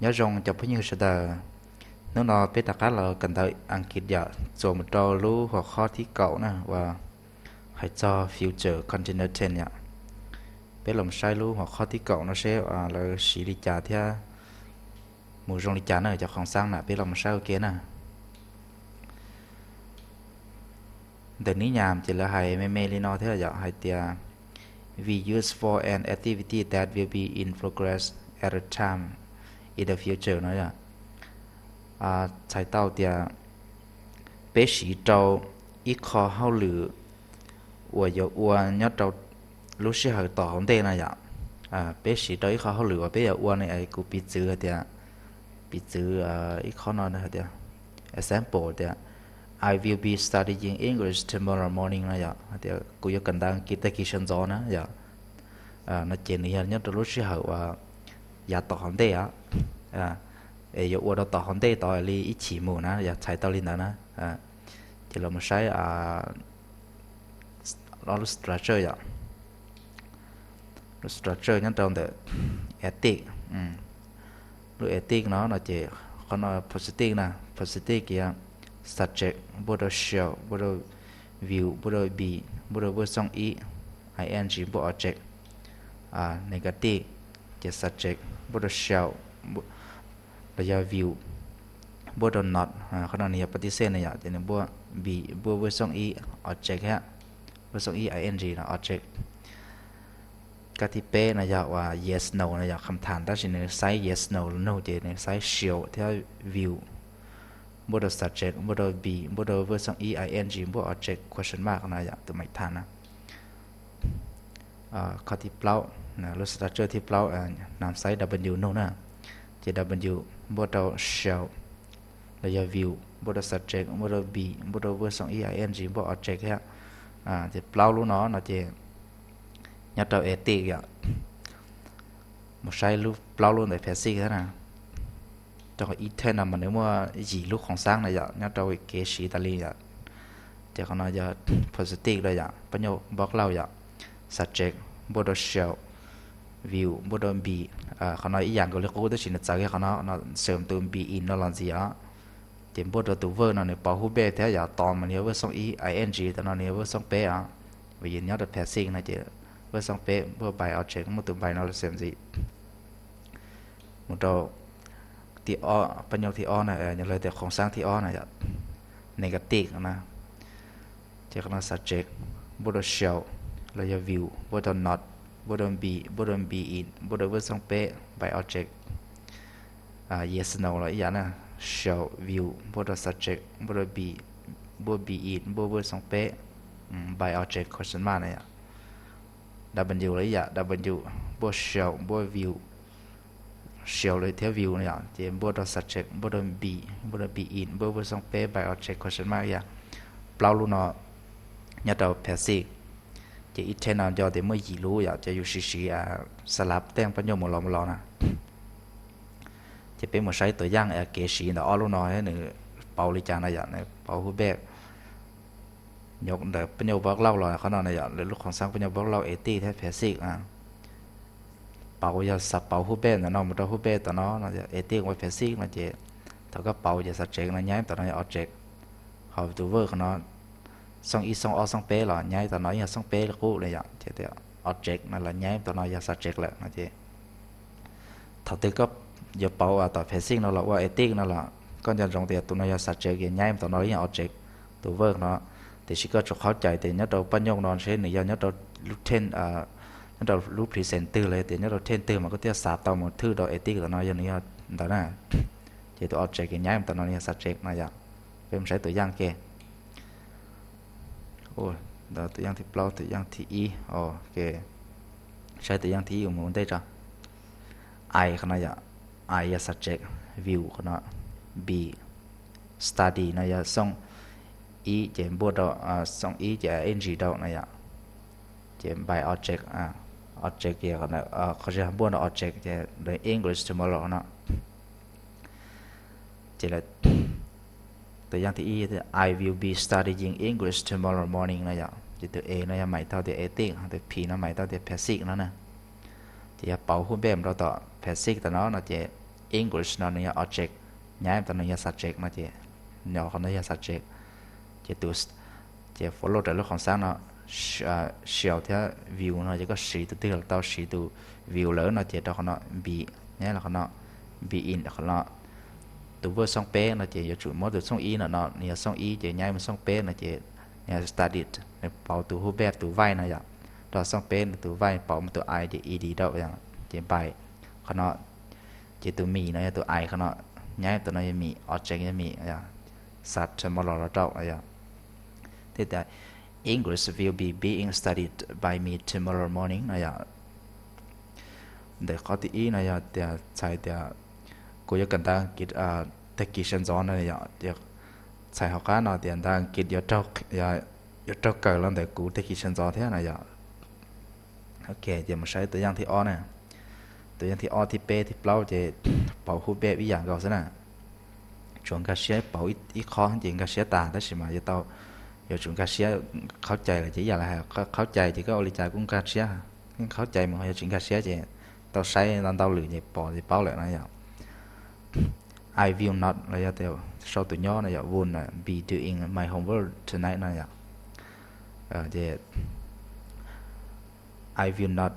Nyob zoo cov phooj ywg sawv daws, hnub no peb rov qab los kawm ntawv Askiv yom, txuas mus rau lub huam qhob thib kaum na uas hais txog future continuous tense yom. Peb los saib lub huam qhob thib kaum no seb lawv siv li cas thiab mus zoo li cas na cov khoom xab na, peb los saib ua ke na. Ntawm nib nyas ces lawv hais me me li no thiab yom, hais tias we use for an activity that will be in progress at a time in the future no yom. Txhais tau tias peb siv rau ib qho hauj lwm uas yuav ua nyob rau lub sij hawm tom hauv ntej no yom. Peb siv rau ib qho hauj lwm uas peb yuav ua ne, kuv piv txwv hais tias, piv txwv ib qho no hais tias, example tias, I will be studying English tomorrow morning no yom, hais tias kuv yuav kawm ntawv Askiv tag kis sawv ntxov na yom. No ces nws yog nyob rau lub sij hawm uas yav tom hauv ntej os, es yuav ua rau tom hauv ntej tod li ib chim mus na yom, txhais tau li ntawd na. Ces los mus saib lub structure yom. Lub structure nyob rau ntawm active. Lub active no no ces qhov no positive na, positive yog subject npuaj rau shall npuaj rau will npuaj rau be npuaj rau verb xoo ib, ing npuaj object. Negative ces subject npuaj rau shall los yog will npuaj rau not, qhov no nws yog partition na yom, ces nws npuaj be npuaj verb xoo ib object thiab, verb xoo ib ing no object. Kab thib peb no yog uas yes no no yog kham tham tab sis nws xaiv yes no los nug ces nws xaiv shall thiab will npuaj rau subject npuaj rau be npuaj rau verb xoo ib ing npuaj object question mark no yom, tus maim tham na. Qhov thib plaub, lub structure thib plaub, nws xaiv w nug na, ces w npuaj rau shall los yog will npuaj rau subject npuaj rau be npuaj rau verb xoo ib ing npuaj object thiab. Ces plaub lub no no ces nyob rau active yom. Mus saib lub plaub lub ntawm passive thiab na. Rau qhov ib thej no mas nws muaj yim lub khoom xab na yom, nyob rau kev siv tas li yom. Ces qhov no yog positive rau yom, pab nyuj npob lauj yom, subject npuaj rau shall, will npuaj rau be. Qhov no ib yam nkaus li qub tab sis nws txawv kiag qhov no, no xws tus be in no los ntxiv os. Ces npuaj rau tus verb no nws pauv hub peb thiab yom, tos mas nws yog verb xoo ib, ing tam no nws yog verb xoo peb os. Vim yus nyob rau passive no ces verb xoo peb npuaj by object, muaj tus by no los xws ntxiv. Mus rau thib ob, pab nyuj thib ob na, yog lawv tias khoom xab thib ob na yom, negative na. Ces qhov no subject npuaj rau shall los yog will npuaj rau not npuaj rau be npuaj rau be in npuaj rau verb xoo peb by object. Yes no los ib yam na, shall will npuaj rau subject npuaj rau be, npuaj be in npuaj verb xoo peb by object question mark na yom. W los ib yam, w npuaj shall npuaj will, shall los thiab will no yom, ces npuaj rau subject npuaj rau be, npuaj rau be in npuaj verb xoo peb by object question mark ib yam. Plaub lub no nyob rau passive. Ces ib thej no nco tias muaj yim lub yom, ces yus siv siv xab lab tej pab nyuj mus los mus los na. Ces peb mus saib tus yaj kev siv ntawm ob lub no nws pauv li cas no yom, nws pauv hub peb. Ntawm pab nyuj npob lauj los qhov no na yom, lawv lub khoom xab pab nyuj npob lauj active thiab passive. Pauv yog xav pauv hub peb ntawm no mus rau hub peb tom no no yog active ua passive no ces thaum koj pauv ces subject no nyaib tom no yog object. Ho tus verb qhov no xoo ib xoo ob xoo peb los nyaib tom no yog xoo peb li qub na yom, ces object no los nyaib tom no yog subject lawm no ces thaum twg koj yuav pauv tom passive no los ua active no los koj nco ntsoov tias tus no yog subject ces nyaib tom no yog object, tus verb no. Tiam sis koj tsum qhov cais tias nyob rau pab nyuj no seb nws yog nyob rau lub thej, nyob rau lub present twg los yog tias nyob rau thej twg mas koj thiaj xav tau mus thwj rau active tom no yog nws yog ntawd na. Ces tus object ces nyaib tom no yog subject no yom. Peb mus saib tus yaj ke. Tus yaj thib plaub, tus yaj thib ib, ok. Saib tus yaj thib ib mus ua ntej tso. I qhov no yom, I yog subject, will qhov no, be, study no yog xoo ib ces npuaj rau, xoo ib ces ing rau no yom. Ces by object, object ces qhov no, qhov tsis npuaj rau object ces English tomorrow no. Ces tus yaj thib ib, I will be studying English tomorrow morning no yom. Ces tus A no yog maim tau tias active, tus P no maim tau tias passive no na. Ces yog pauv hub peb mus rau tom passive tom no no ces English no nws yog object, nyab tom no yog subject no ces, qhov no yog subject. Ces tus, ces follow raws lub khoom xab no, shall thiab will no ces koj siv tus twg los tau, siv tus will lawm no ces rau qhov no be, nyab los qhov no, be in qhov no. Tus verb xooj peb no ces yuav tsum muab tus xooj ib no no nws yog xooj ib ces nyab mus xooj peb no ces nws yog studied, nws pauv tus who verb tus vibe no yom. Rau xooj peb no tus vibe pauv mus tus I ces ed rau yom, ces by qhov no. Ces tus me no yog tus I qhov no, nyab tus no yog me, object yog me, start tomorrow los rau yom. Thiab tias English will be being studied by me tomorrow morning no yom. Ntawm qhov thib ib no yog tias txhais tias kuv yuav kawm ntawv Askiv tag kis sawv ntxov no yom, txhais hauv qab no tias ntawv Askiv yuav raug kawm los ntawm kuv tag kis sawv ntxov thiab no yom. Ok, ces mus saib tus yam thib ob na. Tus yam thib ob, thib peb, thib plaub ces pauv who verb ib yam nkaus xwb na. Tsuas nkag siab pauv ib qho ces nkag siab tas, tab sis mas yuav tau, yuav tsum nkag siab, qhaub cai lawm ces ib yam li hais qhaub cai ces koj ua li cas kuj nkag siab, qhaub cai mus ho yog tsis nkag siab ces tau saib ntau ntau lwm ces pom ces paub lawm no yom. I will not los yog tias sau tus nyob no yom, will be doing my homework tonight no yom. Ces I will not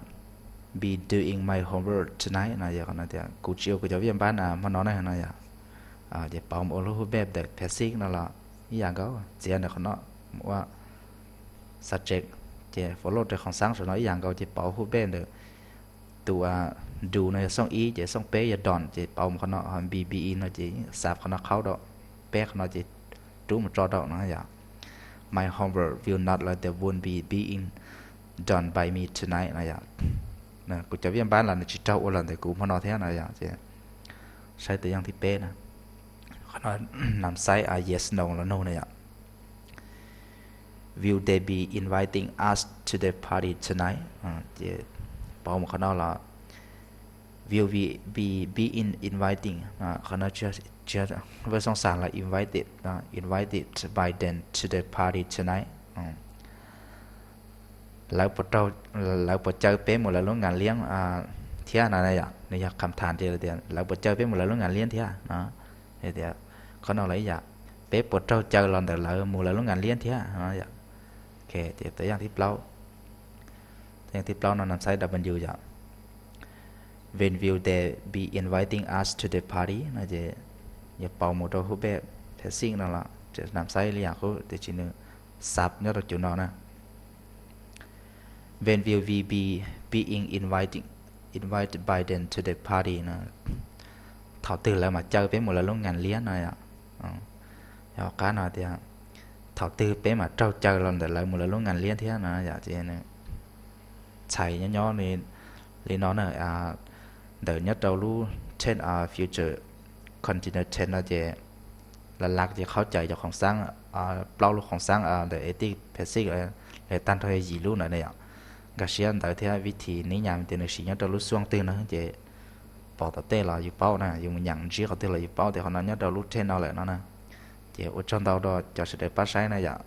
be doing my homework tonight no yog tias kuv tsis ua kuv cov viaj npab hmo no ne no yom. Ces pauv mus ua lub who verb ntawm passive no los ib yam nkaus, txiav ntawm qhov no mus ua subject, ces follow raws khoom xab saum no ib yam nkaus ces pauv who verb ntawm tus do no yog xooj ib ces xooj peb yog done ces pauv mus qhov no, be, being no ces xav qhov no qhaub rau, peb qhov no ces rub mus tso rau no yom. My homework will not los tias won't be being done by me tonight no yom. Kuv cov viaj npab los nws tsis raug ua los ntawm kuv hmo no thiab no yom. Ces saib tus yam thib peb na. Qhov no nam saib yes no los nug na yom. Will they be inviting us to the party tonight? Ces pauv mus qhov no los will be, be being inviting, qhov no tsis, verb xooj xab los invited, invited by them to the party tonight. Lawv puas caw peb mus lawv lub nkas liab thiab no yom, nws yog kham tham tias lawv puas caw peb mus lawv lub nkas liab thiab no. Tias qhov no los ib yam, peb puas raug caw los ntawm lawv mus lawv lub nkas liab thiab no yom. Ok, ces tus yam thib plaub, tus yam thib plaub no nam saib W yom. When will they be inviting us to the party no ces yuav pauv mus rau who verb passive no los nam saib li yam qub tiam sis nws xav nyob rau cov no na. When will we be being inviting, invited by them to the party no? Thaum twg lawv mam caw peb mus lawv lub nkas liab no yom. Yog qab no tias thaum twg peb mam raug caw los ntawm lawv mus lawv lub nkas liab thiab no yom. Ces txhais nyob nyob li no na, ntawm nyob rau lub tense, future continuous tense no ces las las ces qhaub cai cov khoom xab, plaub lub khoom xab ntawm active passive, lawv tag nrho yog yim lub ntawd ne yom. Nkag siab ntawd thiab vib thim nib nyam tias nws siv nyob rau lub xuaj twg no ces pom tom tej los yus paub na, yus mus nyeem ntsib qhov twg los yus paub tias qhov no nyob rau lub tense no lawm no na. Ces ua tsaug ntau rau cov sawv daws pab saib na yom.